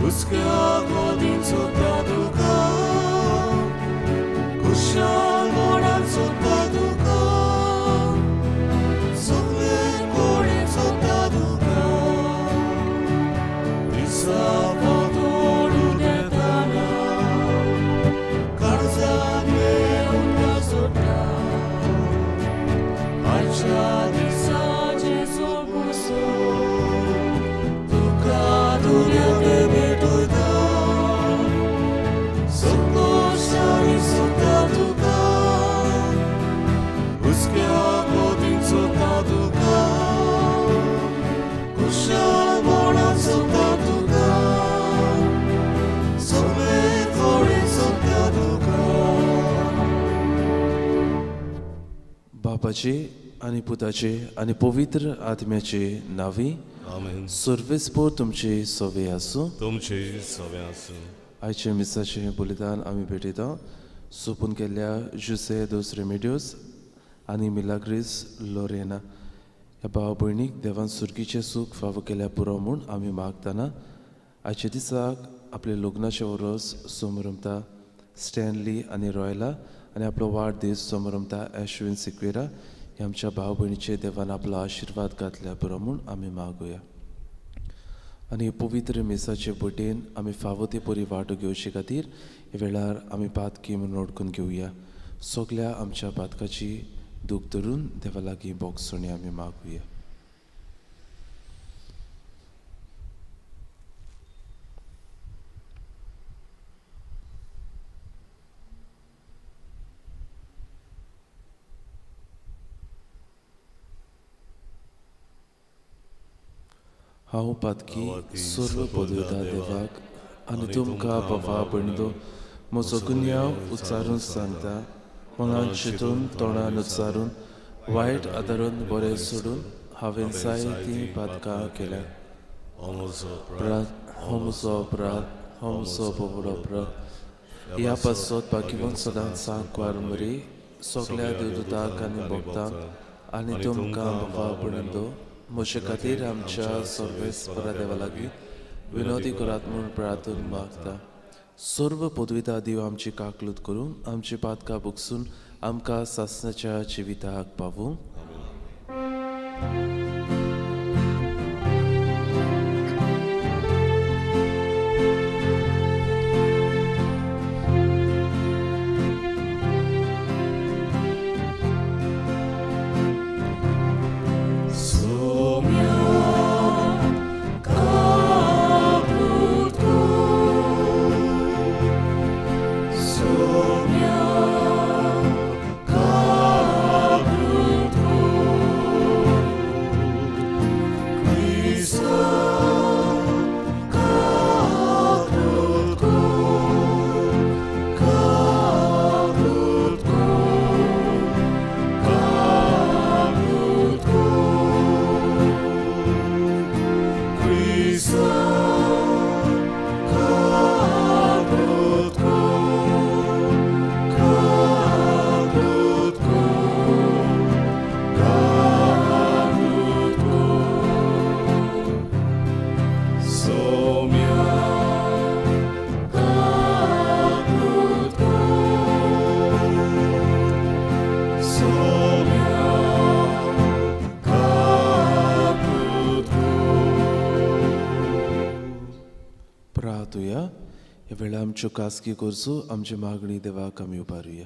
हुस्क्या गोदीन सोदता तुका, खुशालपणान सोदता तुका, सगळे कडेन सोदता तुका. दिसा फांतोडून येताना काळजांतले उदका सोडटा. आयच्या दिसाचें सोबूसो तुका दुर्यावे भेटयता. संतोशानी सोदता तुका, हुस्क्या गोदीन सोदता तुका, खुशालपणान सोदता तुका, सगळे कडेन सोदता तुका. बापाचे आनी पुताचे आनी पवित्र आत्म्याचे नांवी. आमेन. सर्वेस्पोर तुमचे सवे आसूं. तुमचे सवे आसूं. आयचे मिसाचें बलिदान आमी भेटयता सोंपून केल्ल्या जुसे दोस रेमेडियोस आनी मिलाग्रीस लोरेना ह्या भाव भयणीक देवान सुर्गीचें सूख फावो केल्या पुरो म्हूण आमी मागतना आयच्या दिसाक आपले लग्नाचें वरोस समरमता स्टॅनली आनी रॉयला आनी आपलो वाडदीस समरमता एशविन सिक्वेरा ह्या आमच्या भाव भयणीचे देवान आपलो आशिर्वाद घातल्या पुरो म्हूण आमी मागुया. आनी पवित्र मिसाचे बोटेन आमी फावो ते परी वांटो घेवचे खातीर ह्या वेळार आमी पातकी म्हणून वळखून घेवया. सगल्या आमच्या पातकाची दूख धरून देवा लागीं बोगसणी आमी मागुया. हांव पातकी सर्व पदवेता देवाक आनी तुमकां बाबा भयणींनो म्हजो गुन्यांव उच्चारून सांगता. मनान चिंतून तोंडान उच्चारून वायट आदारून बरें सोडून हांवें जायतीं पातकां केल्या. अपराध हो म्हजो अपराध, हो म्हजो बोबडो अपराध. ह्या पासत बाकीवन सदांच सांकवार मरी सगल्या देवदूताक आनी भक्तांक आनी तुमकां बाबा भयणींनो म्हजे खातीर आमच्या सर्वेस्परा देवा लागीं विनोदी करात म्हूण प्रार्थून मागता. सर्व पदविता देव आमची काकलूत करूं, आमची पातकां भोगसून आमकां सासणाच्या जिविताक पावूं. आमच्यो खासगी गरजो आमची मागणी देवाक आमी उबारुया.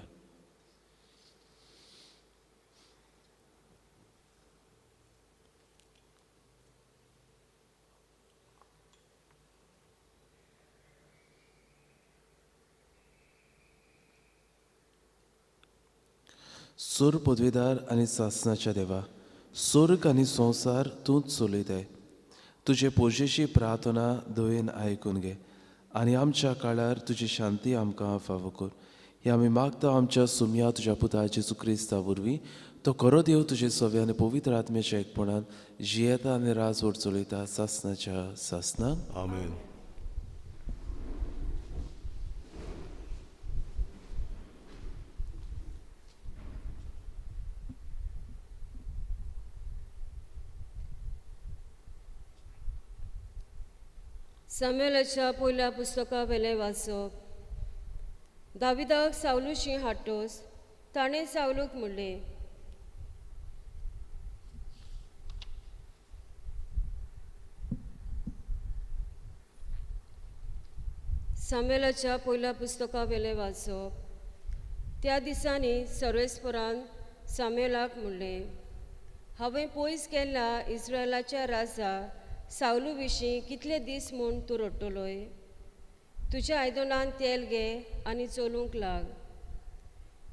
सोर पदवीदार आनी सासणाच्या देवा, सोर्ग आनी संवसार तूंच चलयताय. तुजे पोजेची प्रार्थना दयेन आयकून घे आनी आमच्या काळार तुजी शांती आमकां फावो कर. हे आमी मागता आमच्या सुमया तुज्या पुता जेजू क्रिस्ता वरवीं. तो खरो देव तुजे सवे आनी पवित्र आत्म्याच्या एकपणान जियेता आनी राजवट चलयता सासणाच्या सासणाक. आमेन. सामुएलाच्या पयल्या पुस्तका वेलें वाचप. दाविदाक सावलूशी हाडटोस ताणें सावलूक म्हणलें, सामुएलाच्या पयल्या पुस्तका वेलें वाचप. त्या दिसांनी सर्वेस्परान सामुएलाक म्हणलें, हांवें पयस केल्ल्या इस्रायलाच्या राजा सावलू विशीं कितले दीस म्हूण तूं रडटलोय? तुज्या आयदनान तेल घे आनी चलूंक लाग.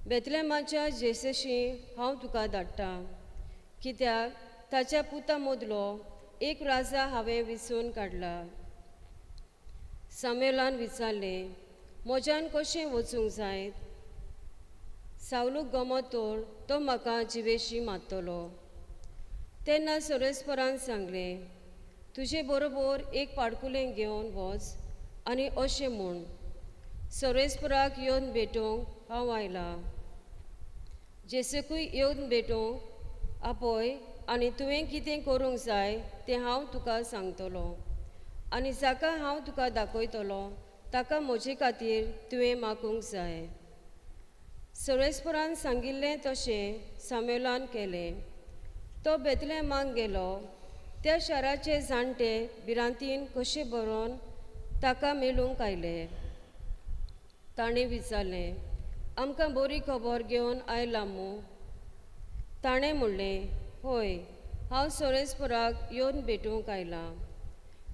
बेतलेमाच्या जेसेशी हांव तुका धाडटा, कित्याक ताच्या पुता मदलो एक राजा हांवें विसून काडला. सामुएलान विचारलें, म्हज्यान कशें वचूंक जायत? सावलूक गमत तर तो म्हाका जिवेशी मारतलो. तेन्ना सर्वेस्परान सांगलें, तुजे बरोबर एक पाडकुलें घेवन वच आनी अशें म्हूण, सर्वेस्पराक येवन भेटूंक हांव आयलां. जेसेकूय येवन भेटूंक आपय आनी तुवें कितें करूंक जाय तें हांव तुका सांगतलो, आनी जाका हांव तुका दाखयतलो ताका म्हजे खातीर तुवें मागूंक जाय. सर्वेस्परान सांगिल्लें तशें सामुएलान केलें. तो बेतलेमाक गेलो. त्या शाराचे जाणटे भिरांतीन कशें बरोवन ताका मेळूंक आयले. ताणें विचारलें, आमकां बरी खबर घेवन आयला मू? ताणें म्हणलें, हय, हांव सर्वेस्पराक येवन भेटूंक आयलां.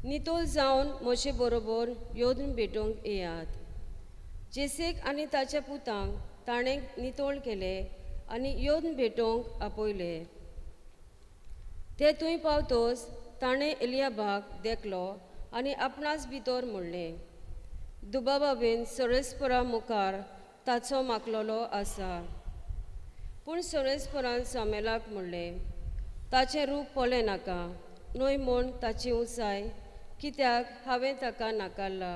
नितळ जावन म्हजे बरोबर येवन भेटूंक येयात. जेसेक आनी ताच्या पुतांक ताणें नितळ केले आनी येवन भेटूंक आपयले. ते थंय पावतोच ताणें एलियाबाक देखलो आनी आपणाच भितर म्हणलें, दुबावाबेन सर्वेस्परा मुखार ताचो माकलोलो आसा. पूण सर्वेस्परान सामुएलाक म्हणलें, ताचें रूप पळय नाका, न्हय म्हूण ताची उंचाय, कित्याक हांवें ताका नाकारला.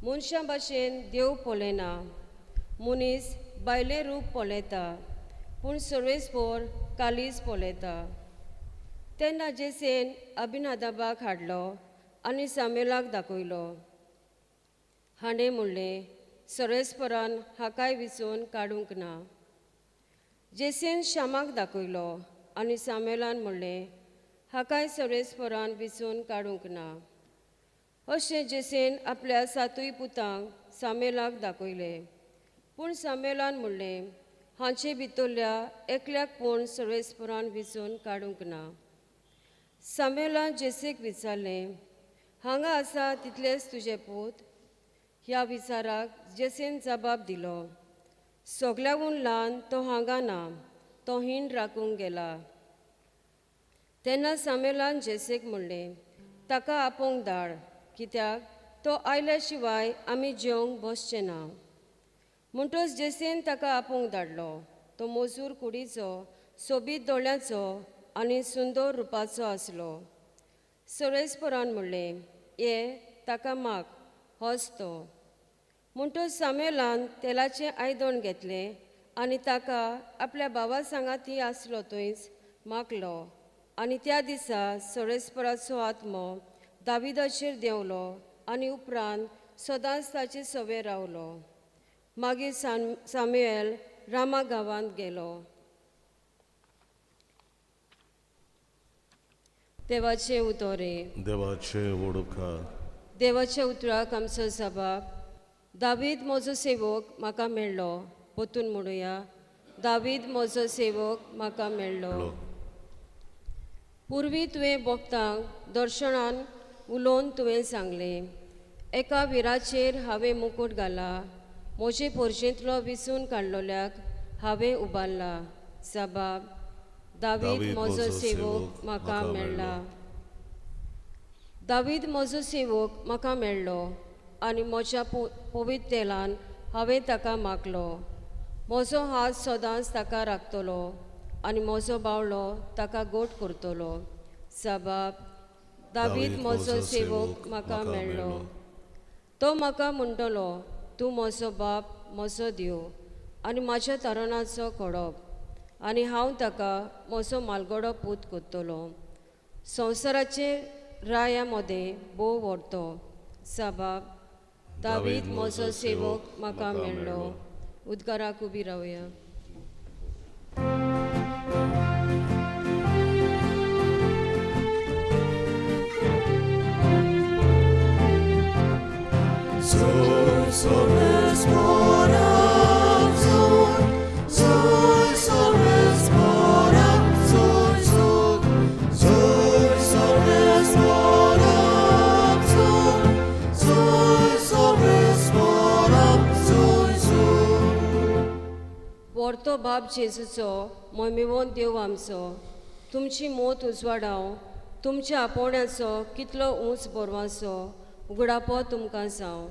मनशां भाशेन देव पळयना, मनीस बायलें रूप पळयता, पूण सर्वेस्पर कालीज पळयता. तेन्ना जेसेन अभिनादाबाक हाडलो आनी सामुएलाक दाखयलो. हाणें म्हणलें, सर्वेस्परान हाकाय विचून काडूंक ना. जेसेन श्यामाक दाखयलो आनी सामुएलान म्हणलें, हाकाय सर्वेस्परान विचून काडूंक ना. अशें जेसेन आपल्या सातूय पुतांक सामुएलाक दाखयले. पूण सामुएलान म्हणलें, हांचे भितरल्या एकल्याक पूण सर्वेस्परान विचून काडूंक ना. सामुएलान जेसेक विचारलें, हांगा आसा तितलेच तुजे पूत? ह्या विचाराक जेसेन जबाब दिलो, सगल्याहून ल्हान तो हांगा ना, तो हीण राखूंक गेला. तेन्ना सामुएलान जेसेक म्हणलें, ताका आपोवंक धाड, कित्याक तो आयल्या शिवाय आमी जेवंक बसचे ना. म्हणटच जेसेन ताका आपोवंक धाडलो. तो मजूर कुडीचो, सोबीत दोळ्यांचो आनी सुंदर रुपाचो आसलो. सर्वेस्परान म्हणलें, ये ताका माग, होच तो. म्हणटच सामुएलान तेलाचें आयदन घेतलें आनी ताका आपल्या भावा सांगाती आसलो थंयच मागलो. आनी त्या दिसा सर्वेस्पराचो आत्मो दाविदाचेर देंवलो आनी उपरांत सदांच ताचे सवे रावलो. मागीर सामुएल रामा गांवांत गेलो. देवाचें उतोरे. देवाचें व्हड उपकार. देवाच्या उतराक आमचो जबाब. दावीद म्हजो सेवक म्हाका मेळ्ळो. परतून म्हणुया, दावीद म्हजो सेवक म्हाका मेळ्ळो. पुर्वी तुवें भक्तांक दर्शनान उलोवन तुवें सांगलें, एका विराचेर हांवें मुकूट घाला, म्हजे पोरशेंतलो विसून काडलोल्याक हांवें उबारला. जबाब, दावीद म्हजो सेवक म्हाका मेळ्ळा. दावीद म्हजो सेवक म्हाका मेळ्ळो आनी म्हज्या पवित्र तेलान हांवें ताका मागलो. म्हजो हात सदांच ताका राखतलो आनी म्हजो बावलो ताका गोट करतलो. जबाब, दावीद म्हजो सेवक म्हाका मेळ्ळो. तो म्हाका म्हणटलो, तूं म्हजो बाप, म्हजो देव आनी म्हज्या तरणाचो खडप, आनी हांव ताका म्हजो मालगडो पूत करतलो. संवसाराचेर राया मदें भोव व्हरतो. साबाब दावीद म्हजो सेवक म्हाका मेळ्ळो. उद्गाराक उबी रावया. व्हरतो बाप जेजूचो मोमेवोन देव आमचो तुमची मोत उजवाडाव तुमच्या आपोवण्याचो कितलो उंच बोरवाचो उगडापो तुमकां जावं.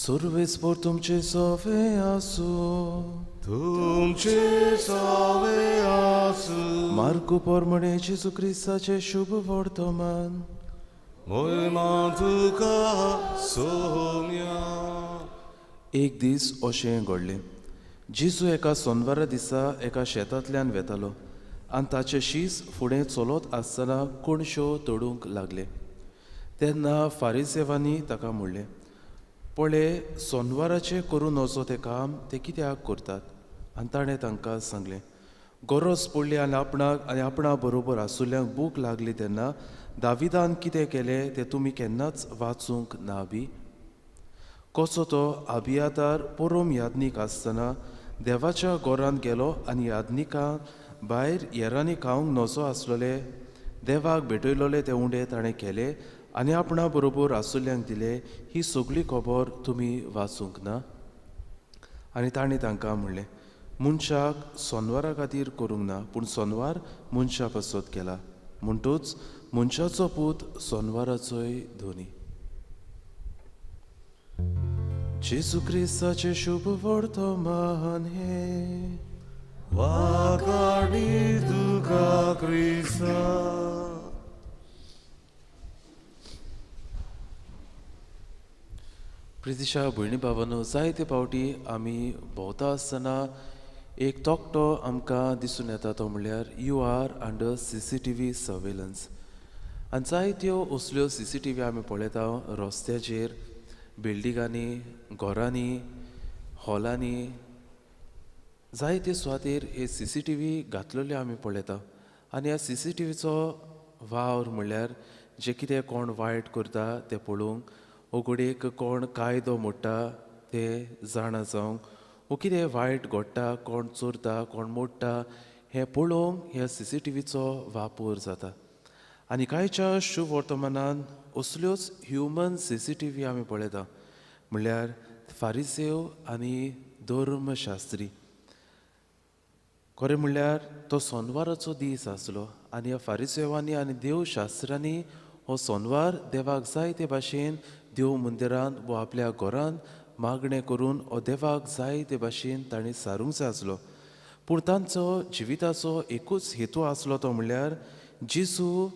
सुर्वेस्पोर तुमचे सोवे आसूं. तुमचे सोवे आसूं. मार्कू पोरमणे जेजू क्रिस्ताचें शुभ वर्तमान. मोहिमा तुका सोम्या. एक दीस अशें घडलें, जेजू एका सोनवारा दिसा एका शेतांतल्यान वेतालो आनी ताचे शीस फुडें चलत आसतना कोणश्यो तोडूंक लागले. तेन्ना फारिसेवांनी ताका म्हणलें, पळय सोनवाराचें करूं नजो तें काम ते कित्याक करतात? आनी ताणें तांकां सांगलें, गरज पडली आनी आपणाक आनी आपणा बरोबर आसुल्ल्यांक भूक लागली तेन्ना दाविदान कितें केलें तें तुमी केन्नाच वाचूंक ना बी? कसो तो अबियातार पोरोम याज्ञीक आसतना देवाच्या गोरांत गेलो आनी याज्ञिकां भायर येरांनी खावंक नजो आसलोले देवाक भेटयलोले ते उंडे ताणें केले आनी आपणा बरोबर आसुल्ल्यांक दिले. ही सगळी खबर तुमी वाचूंक ना? आनी ताणें तांकां म्हणलें, मनशाक सोनवारा खातीर करूंक ना, पूण सोनवार मनशा पासत केला. म्हणटूच मनशाचो पूत सोनवाराचोय धोनी. जेजू क्रिस्ताचें शुभ वर्तमान हें. वाखाणी तुका क्रिस्ता. प्रितिशा भयणी भावानो, जायते फावटी आमी भोंवता आसतना एक तकटो आमकां दिसून येता, तो म्हणल्यार you are under CCTV surveillance. आनी जायत्यो असल्यो CCTV आमी पळयता रस्त्याचेर, बिल्डिंगांनी, घरांनी, हॉलांनी, जायते सुवातेर हे CCTV घातलेल्यो आमी पळयता. आनी ह्या CCTVचो वावर म्हणल्यार जे कितें कोण वायट करता तें पळोवंक, वो घडयेक कोण कायदो मोडटा ते जाणा जावंक, वो कितें वायट घडटा, कोण चोरता, कोण मोडटा हें पळोवंक ह्या CCTVचो वापर जाता. आनी कांयच्या शुभ वर्तमानान असल्योच ह्युमन CCTV आमी पळयता, म्हणल्यार फारिसेव आनी धर्मशास्त्री. खरें म्हणल्यार तो सोनवाराचो दीस आसलो आनी ह्या फारिसेवांनी आनी देवशास्त्रांनी हो सोनवार देवाक जाय ते भाशेन देव मंदिरांत वो आपल्या घरांत मागणें करून हो देवाक जाय ते भाशेन तांणी सारूंक जाय आसलो. पूण तांचो जिविताचो एकूच हेतू आसलो, तो म्हणल्यार जेजू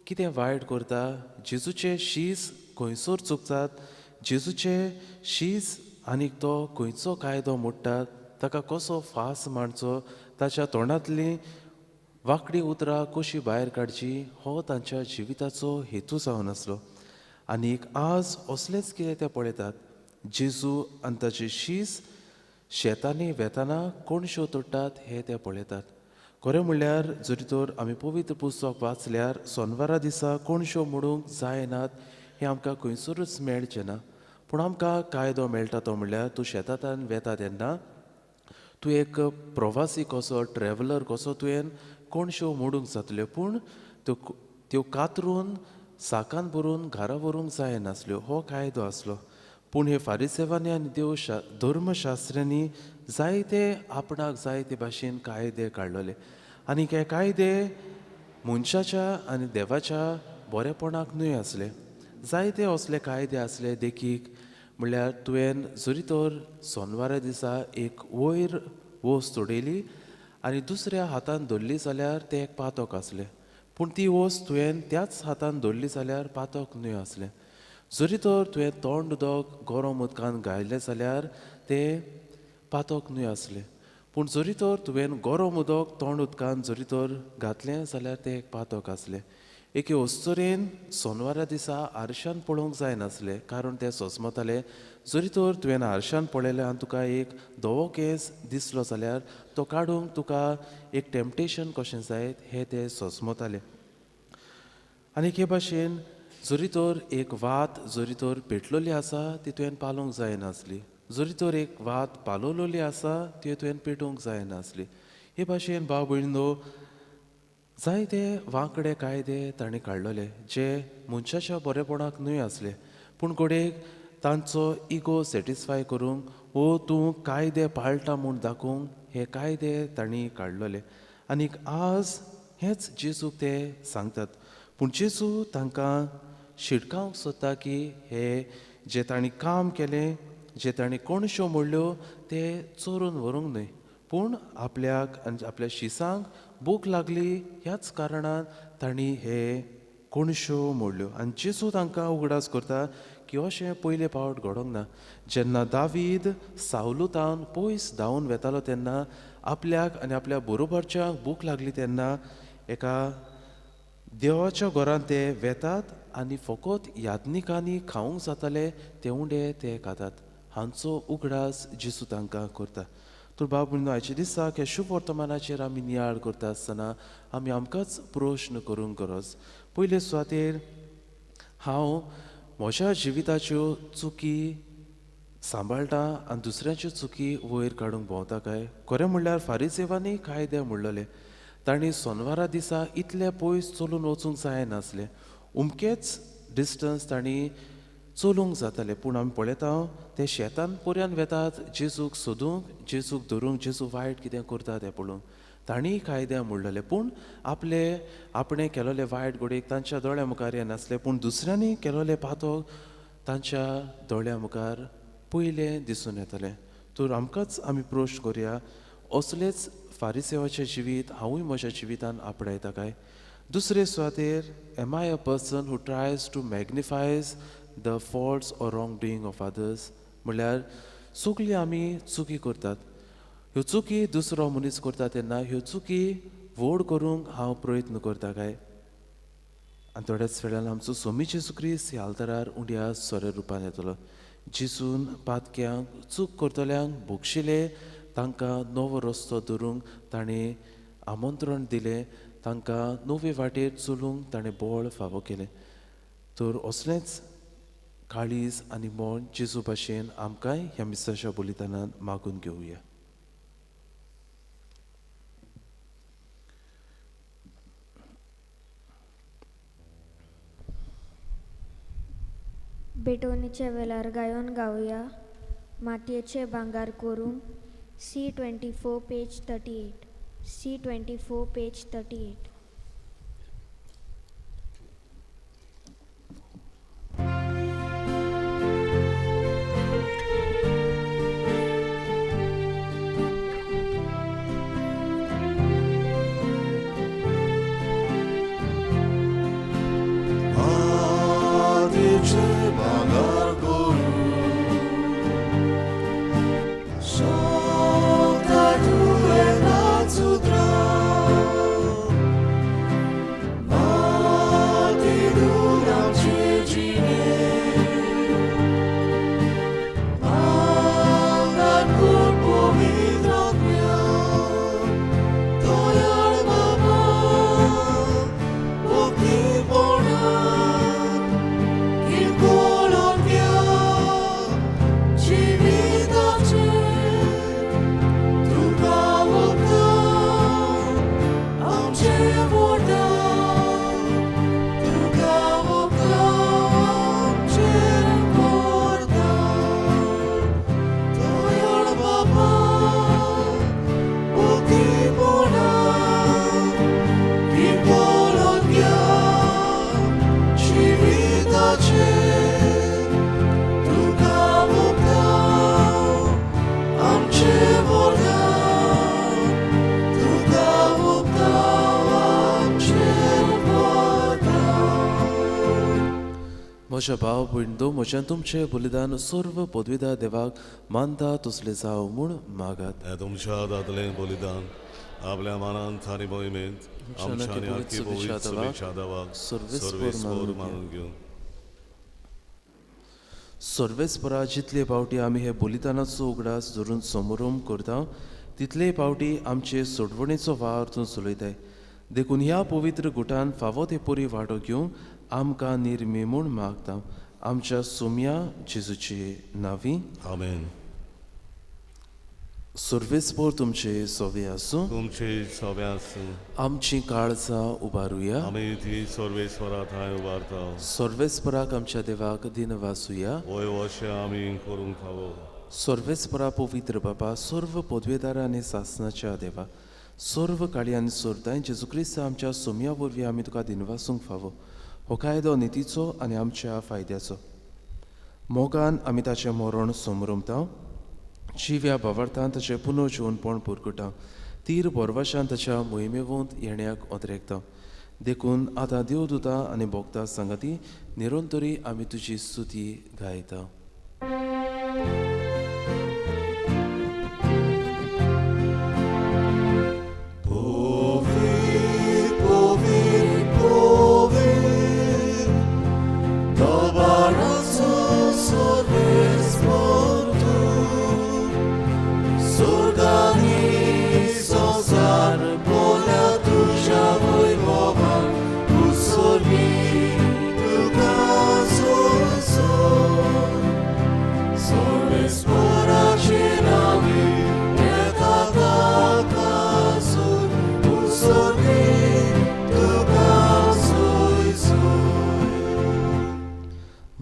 कितें वायट करता, जेजूचे शीस खंयसर चुकतात, जेजूचे शीस आनीक तो खंयचो कायदो मोडटा, ताका कसो फास मांडचो, ताच्या तोंडांतली वांकडी उतरां कशी भायर काडची, हो तांच्या जिविताचो हेतू जावन आसलो. आनीक आज असलेंच कितें ते पळयतात. जेजू आनी ताचे शीस शेतांनी वेताना कोणश्यो तोडटात हें ते पळयतात. खरें म्हणल्यार जरी तर आमी पवित्र पुस्तक वाचल्यार सोनवारा दिसा कोणश्यो मोडूंक जायनात हें आमकां खंयसरूच मेळचें ना. पूण आमकां कायदो मेळटा तो म्हणल्यार तूं शेतांतल्यान वेता तेन्ना तूं एक प्रवासी कसो, ट्रॅवलर कसो, तुवें कोणश्यो मोडूंक जातल्यो, पूण त्यो कातरून साकान भरून घरा व्हरूंक जायनासल्यो, हो कायदो आसलो. पूण हे फारिसेवांनी आनी देव धर्मशास्त्र्यांनी जायते आपणाक जाय ते भाशेन कायदे काडलेले आनी हे कायदे मनशाच्या आनी देवाच्या बरेपणाक न्हय आसले. जायते असले कायदे आसले. देखीक म्हणल्यार तुवें जरी तर सोनवारा दिसा एक वयर वस्त उडयली आनी दुसऱ्या हातान धरली जाल्यार तें एक पातक आसलें, पूण ती वस्त तुवें त्याच हातान धरली जाल्यार पातक न्हय आसलें. जरी तर तुवें तोंड उदक गरम उदकान घायलें जाल्यार तें पातक न्हय आसलें, पूण जरी तर तुवें गरम उदक तोंड उदकान जरी तर घातलें जाल्यार तें एक पातक आसलें. एके अस्तुरेन सोनवारा दिसा आरशान पळोवंक जायनासलें, कारण तें सोसमतालें. जरी तर तुवें आरशान पळयलें आनी तुका एक धवो केंस दिसलो जाल्यार तो काडूंक तुका एक टेम्पटेशन कशें जायत हें तें सोसमतालें. आनी हे भाशेन जरी तर एक वात जरी तर पेटलोली आसा ती तुवें पालोवंक जायनासली, जरी तर एक वात पालोवलेली आसा ती तुवें पेटोवंक जायनासली. हे भाशेन भाव भयणीनो जायते वांकडे कायदे तांणी काडलेले जे मनशाच्या बरेपणाक न्हय आसले, पूण घडयेक तांचो इगो सॅटिस्फाय करूंक वो तूं कायदे पाळटा म्हूण दाखोवंक हे कायदे तांणी काडलेले. आनीक आज हेंच जेजूक ते सांगतात, पूण जेजू तांकां शिटकावंक सोदता की हे जे तांणी काम केलें, जे तांणी कोणश्यो मोडल्यो ते चोरून व्हरूंक न्हय, पूण आपल्याक आनी आपल्या शिसांक भूक लागली ह्याच कारणान तांणी हे कोणश्यो मोडल्यो. आनी जेजू तांकां उगडास करता की अशें पयले पावट घडोंक ना. जेन्ना दावीद सावलुतान पयस धांवून वेतालो तेन्ना आपल्याक आनी आपल्या बरोबरच्यांक भूक लागली तेन्ना एका देवाच्या घरांत ते वेतात आनी फकत याज्ञिकांनी खावंक जाताले ते उंडे ते खातात. हांचो उगडास जेजू तांकां करता. तर बाब भयणीनो आयच्या दिसाक ह्या शुभ वर्तमानाचेर आमी नियाळ करता आसतना आमी आमकांच प्रश्न करूंक गरज. पयले सुवातेर हांव म्हज्या जिविताच्यो चुकी सांबाळटा आनी दुसऱ्यांच्यो चुकी वयर काडूंक भोंवता काय? खरें म्हणल्यार फारिसेवांनी कायदे म्हणलेले, तांणी सोनवारा दिसा इतले पयस चलून वचूंक जायनासलें, उमकेच डिस्टन्स तांणी चलूंक जातालें. पूण आमी पळयता ते शेतान पर्यान वेतात जेजूक सोदूंक, जेजूक धरूंक, जेजू वायट कितें करता तें पळोवंक. तांणी कायदे मोडलेले, पूण आपले आपणें केलोले वायट घडयेक तांच्या दोळ्या मुखार येनासलें, पूण दुसऱ्यांनी केलोले पातक तांच्या दोळ्या मुखार पयलें दिसून येतालें. तर आमकांच आमी प्रश्न करुया, असलेच फारिसेवाचें जिवीत हांवूय म्हज्या जिवितान आपणायता काय? दुसरे सुवातेर am I a person who tries to magnifies the faults or wrong doing of others? म्हणल्यार सगळी आमी चुकी करतात, ह्यो चुकी दुसरो मनीस करता तेन्ना ह्यो चुकी व्हड करूंक हांव प्रयत्न करता काय? आनी थोड्याच वेळान आमचो सोमी जेजू क्रिस्त ह्या आल्तारार उंड्या सोऱ्या रुपान येतलो. जेजून पातक्यांक, चूक करतल्यांक भोगशिले, तांकां नवो रस्तो धरूंक ताणें आमंत्रण दिलें, तांकां नवे वाटेर चलूंक ताणें बळ फावो केलें. तर असलेंच काळीज आनी मन जेजू भाशेन आमकांय ह्या मिसाच्या बलिदानान मागून घेवया. भेटवणीच्या वेळार गायोन गावया मातयेचे भांगर करूंक. C24 page 38, C24 page 38. Solta tu e la म्हज्या भाव भयणींनो, म्हज्यान तुमचें बलिदान सर्व पदवीदार देवाक मानता तसलें जावं म्हूण मागात. तुमच्या दादलें बलिदान आपल्या मनांत आनी मोहिमेंत आमच्या आनी आख्खी पवित्र शुभेच्छा देवाक सर्वेस्पोर मानून घेवं. सर्वेस्परा जितले फावटी आमी हे बलिदानाचो उगडास धरून समारंभ करता तितले फावटी आमचे सोडवणेचो वावर तूं चलयताय. देखून ह्या पवित्र गुटान फावो ते परी वांटो घेवंक आमकां निर्मी म्हूण मागता. आमच्या सोम्या जेजूचे नांवी आमेन. सर्वेस्पोर तुमचे सोवे आसूं. तुमचे सोवे आसूं. आमची काळजां उबारुया. आमी ती सर्वेस्परा थंय उबारता. सर्वेस्पराक आमच्या देवाक दिनवासुया. वय अशें आमी करूंक फावो. सर्वेस्परा पवित्र बापा, सर्व पदवेदार आनी सासनाच्या देवा, सर्व काळी आनी सोरताय जेजू क्रिस्त आमच्या सोम्या वरवीं आमी तुका दिनवासूंक फावो. हो कायदो नितीचो आनी आमच्या फायद्याचो. मोगान आमी ताचें मरण समरमता, जिव्या भावार्थान ताचें पुनर्जिवनपण पुरकुटा, तीर बोरवाशान ताच्या मोहिमेवंत येण्याक ओदरेकता. देखून आतां देवदूता आनी भोगता सांगाती निरंतरी आमी तुजी स्तुती गायता.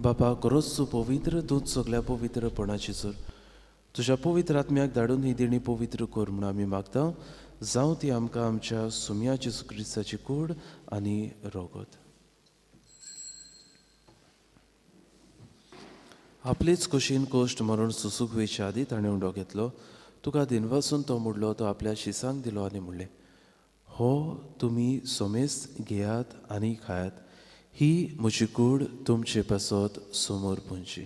बापा, खरोच तूं पवित्र, तूंच सगल्या पवित्रपणाची जोर. तुज्या पवित्र आत्म्याक धाडून ही देणी पवित्र कर म्हूण आमी मागता. जावं ती आमकां आमच्या सुम्या जेजू क्रिस्ताची कूड आनी रोगत. आपलेच कुशीन कोश्ट मरण सुसूक वयचे आदीं ताणें उंडो घेतलो, तुका दिनवासून तो मोडलो, तो आपल्या शिसांक दिलो आनी म्हणलें, हो तुमी सोमेस्त घेयात आनी खायात, ही म्हजी कूड तुमचे पासत समोर पुंची.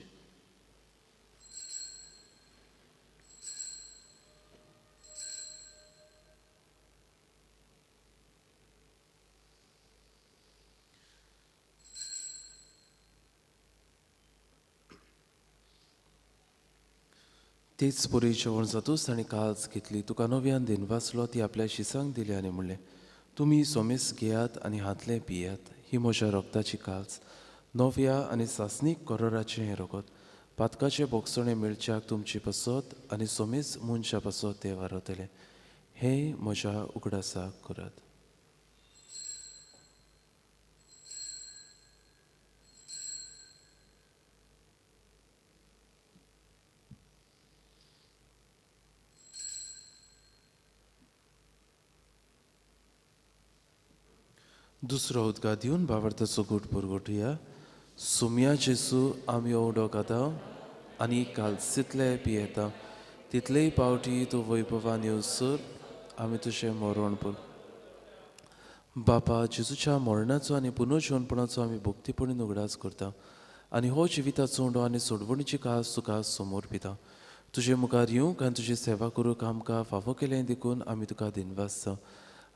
तेच परी जेवण जातूच ताणें काळज घेतली, तुका नव्यान दिनवासलो, ती आपल्या शिसांक दिली आनी म्हणलें, तुमी सोमेस घेयात आनी हातलें पियात, ही म्हज्या रोगताची काळज, नव्या आनी सासणीक करोराचें हें रोगत, पातकाचें बोगसणें मेळच्याक तुमचे पासत आनी सोमेस मनशा पासत तें वारवतलें. हें म्हज्या उगडासाक करात. दुसरो उदका दिवन भावार्थाचो गूट पुरगोटया. सुम्या जेसू आमी उडो खाता आनी कालसीतले पियेता, तितलेय पावटी तूं वैभवान येवसर आमी तुजें मरण पुर. बापा, जेजूच्या मरणाचो आनी पुनर्जिवनपणाचो आमी भक्तीपणी उगडास करता आनी हो जिविताचो उंडो आनी सोडवणीची कास तुका समोर पिता. तुजे मुखार येवंक आनी तुजी सेवा करूंक आमकां फावो केलें देखून आमी तुका दिनवासता.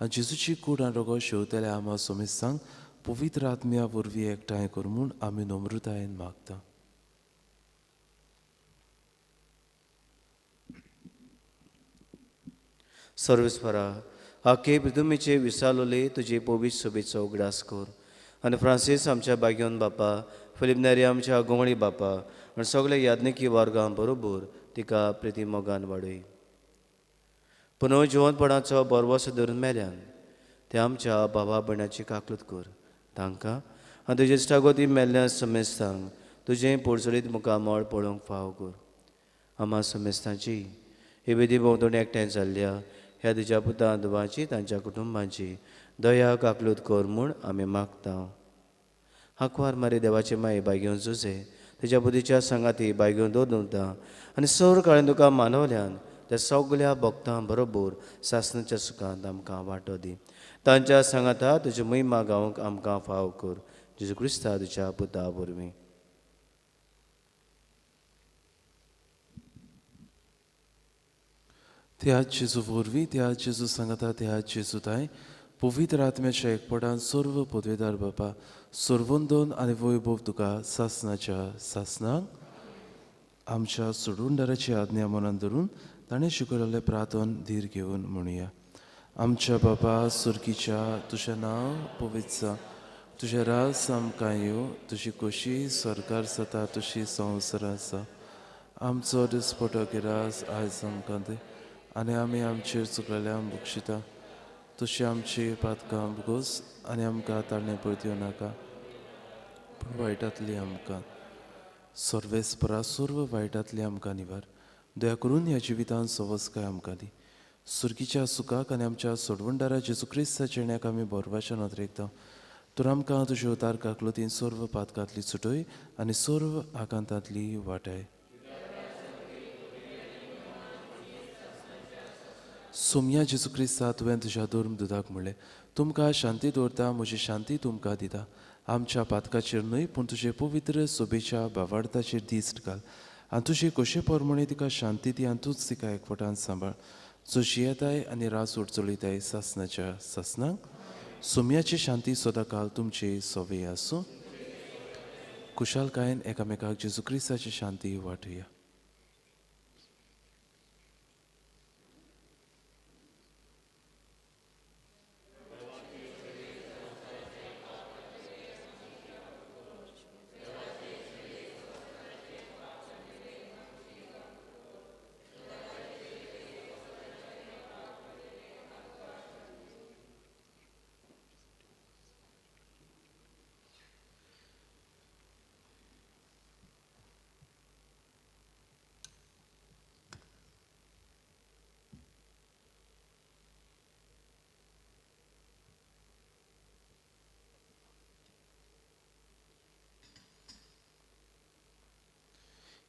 आनी जेजूची कूड आनी रोगो शेवतल्या आमा सोमेस्तांक पवित्र आत्म्या वरवीं एकठांय कर म्हूण आमी नम्रतायेन मागता. सर्वेस्परा, आखे पृथुमीचे विसालोले तुजे पवित्र सोबेचो उगडास कर आनी फ्रांसीस आमच्या बाग्योन बापा, फिलीप नेरी आमच्या गोंगळी बापा आनी सगळे याज्ञिकी वर्गां बरोबर तिका प्रिती मोगान वाडय. पुनः जिवंतपणाचो बरवसो धरून मेल्यान ते आमच्या बाबा भयणाची काकलूत कर तांकां आनी तुजे इश्टागोती मेल्ल्या समेस्तांक तुजें पोरचडीत मुखामळ पळोवंक फाव कर. आमा समेस्तांची ही विधी भोंवतणी एकठांय जाल्ल्या ह्या तुज्या पुता दुबांची तांच्या कुटुंबांची दया काकलूत कर म्हूण आमी मागता. हांकवार मारी देवाचे माये बायगेवन जुजे तुज्या बुद्धीच्या सांगाती बायगेवन दवरता आनी सर काळेन तुका मानवल्यान त्या सगल्या भक्तां बरोबर सासणाच्या सुखांत आमकां वांटो दी. तांच्या सांगाता तुजी महिमा गावंक आमकां फाव कर. जेजू क्रिस्ता तुज्या पुता वरवीं. त्याच जेजू वरवीं, त्याच जेजू सांगता, त्याच जेजू ताय पवित्र आत्म्याच्या एकपटान सर्व पदवेदार बापा सर्वंदोन आनी वैभव तुका सासनाच्या सासनाक. आमच्या सोडूनदाराची आज्ञा मनान धरून ताणें शिकयलें प्रार्थन धीर घेवन म्हणुया. आमच्या बापा सुर्गीच्या, तुजें नांव पवित्र जावं, तुजें राज आमकां येवं, तुजी खोशी सरकार जाता तशी संवसार आसा. आमचो दिसपटो गिरास आयज आमकां दी आनी आमी आमचेर चुकलेल्यांक बक्षिता तशी आमची पातकां भोगोस आनी आमकां ताळणे पळय नाका पूण वायटांतली आमकां सर्वेस्परा सर्व वायटांतली आमकां निवार. दया करून ह्या जिवितांत सवस्काय आमकां दी. सुर्गीच्या सुखाक आनी आमच्या सोडवणदारा जेजू क्रिस्ताच्या येण्याक आमी बोरवाच्या नदरेक तर आमकां तुज्या उतार काकलुतीन सर्व पातकांतली सुटय आनी सर्व आकांतांतली वाटाय. सोमया जेजू क्रिस्ता, तुवें तुज्या धर्म दुदाक म्हणलें, तुमकां शांती दवरता, म्हजी शांती तुमकां दिता. आमच्या पातकाचेर न्हय पूण तुजे पवित्र सोबेच्या भावार्थाचेर दिश्ट घाल आनी तुजे कशे प्रमाणे तिका शांती दी आनी तूंच तिका एकवटान सांबाळ, जो जियेताय आनी रास उडचलयताय सासनाच्या सासनाक. सोमयाची शांती सदांकाल तुमची सवे आसूं. खुशालकायेन एकामेकाक जेजू क्रिस्ताची शांती वांटुया.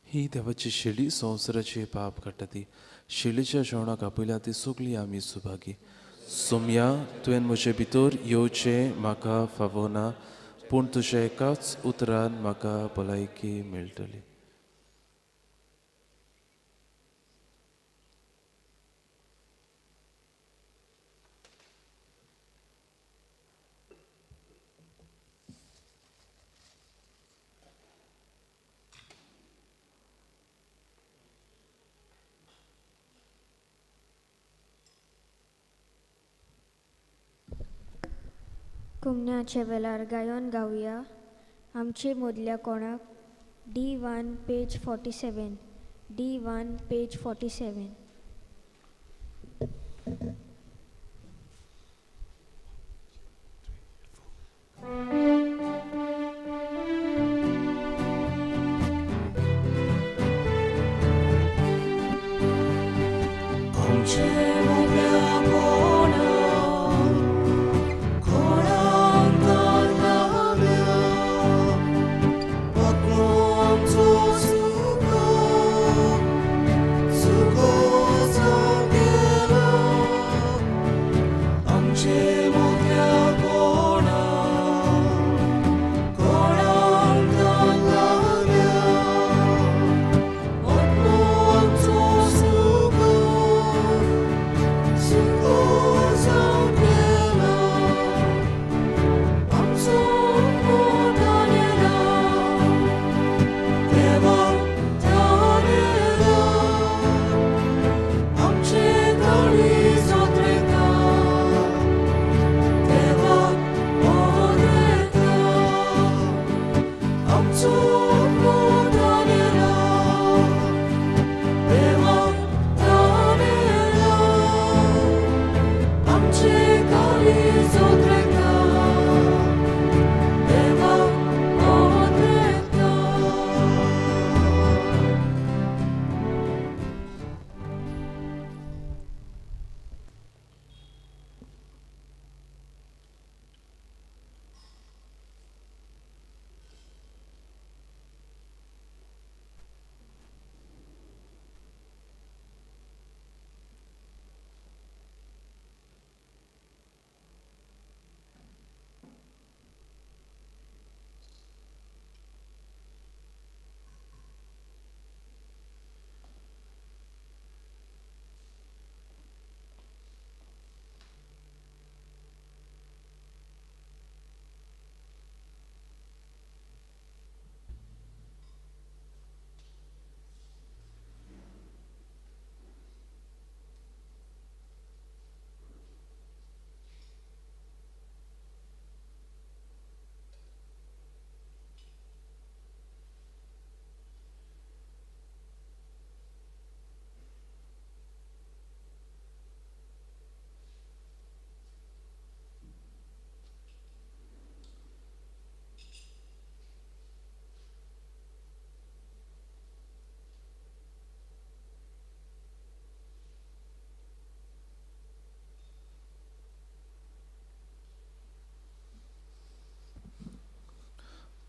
ही देवाची शेळी संवसाराचे पाप काडटा ती शेळीच्या जेवणाक आपयल्या ती सगळी आमी सुभागी. सोमया, तुवें म्हजे भितर येवचें म्हाका फावना पूण तुज्या एकाच उतरान म्हाका भलायकी मेळटली. कुमण्याच्या वेळार गायन गावया. आमचे मदल्या कोणाक D1 page 47, D1 page 47. आमचे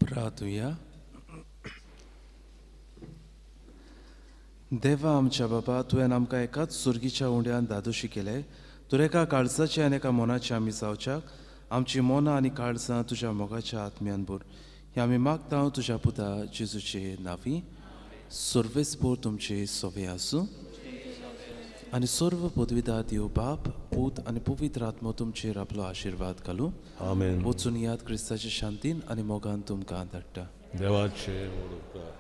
प्रार्थुया. देवा आमच्या बाबा, तुवें आमकां एकाच सुर्गीच्या उंड्यान दादोशी केले, तर एका काळजाचे आनी एका मनाचे आमी जावच्याक आमची मनां आनी काळजां तुज्या मोगाच्या आत्म्यान भर. हें आमी मागता तुज्या पुता जेजूचे नांवी. सर्वेस्पोर तुमचे सोवे आसूं आनी सर्व पदवीदार देव बाप, पूत आनी पवित्र आत्मो तुमचेर आपलो आशिर्वाद घालूं. आमेन. वचून याद क्रिस्ताचे शांतीन आनी मोगान तुमकां धाडटा. देवाचे व्हड उपकार.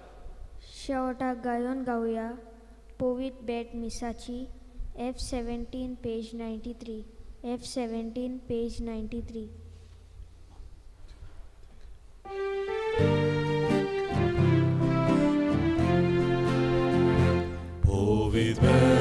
शेवटाक गायोन गावया पोवीत बेट मिसाची F17 page 93, F17 page 93. Povit